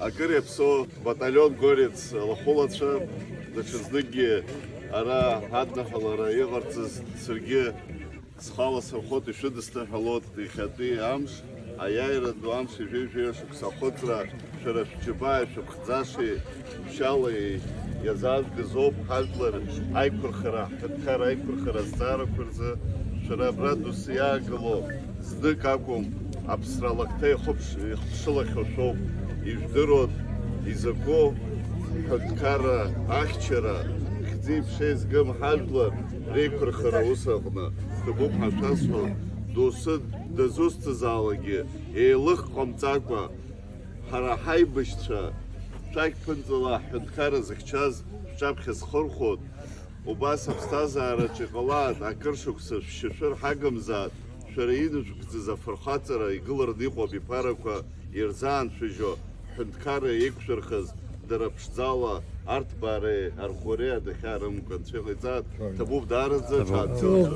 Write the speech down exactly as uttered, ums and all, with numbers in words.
Акыр иаԥсоу баталион Горец алахәылацәа, даҽазныкгьы ара адныҳәалара иҟарҵаз саргьы схала сырхәот, ишәыдысныҳәалоит иахьатәи амш, аиааира ду амш, ҩажәи жәаҩа шықәса ахәыцра, шәара шәџьабааи шәыԥхӡашеи шәшьалеи иазаажәгаз ауп ҳажәлар аиқәырхара, ҳҳәынҭқарра аиқәырхара азҵаарақәа рзы. Шәара абра досу иаагыло знык акәым, аԥсра алакҭа ихәаԥш-, ихыԥшылахьоу шәоуп. Ижәдыруан изакәу ҳҳәынҭқарра ахьчара, хьӡи-ԥшеи згым ҳажәлар реиқәырхара аус аҟны. Ҭабуп ҳәа шәасҳәон, досу дызусҭазаалакгьы еилых ҟамҵакәа, ҳара ҳаибашьцәа шәақь ԥынҵала ҳҳәынҭқарра зыхьчаз шәҿаԥхьа схырхәоит. Убас аԥсҭазаараҿы иҟалааит, акыр шықәса шәшьашәыр ҳагымзааит, шәара инышәкӡаз афырхаҵара игылараны иҟоу абиԥарақәа ирзааншәыжьуа ҳҳәынҭқарра еиқәшәырхаз дара ԥшӡала арҭбаареи арӷәӷәареи адәахьаа рымамкәа Анцәа иҟаиҵааит, ҭабуп даараӡа, ҽаанбзиала.